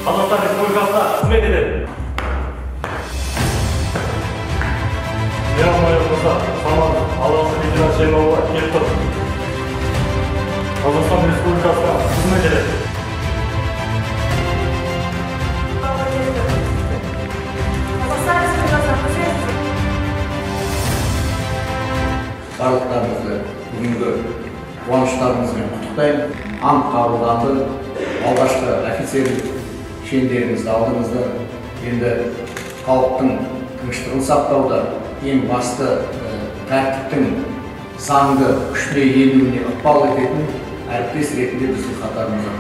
Қазақстан Республикасына қызмет етемін. Генерал-майор мырза Саматов алғашқы лейтенант шенін алуға келіп тұр. Қазақстан Республикасына қызмет етемін. Қазақстан Республикасына қызмет етемін. Барлықтарыңызды бүгінгі қуаныштарыңызбен құттықтаймын. Ант қабылданды. Алғашқы офицерлік шендеріңізді алдыңыздар. Енді халықтың тыныштығын сақтауда ең басты тәртіптің заңды күшіне енуіне ықпал ететін әріптес ретінде біздің қатарымызға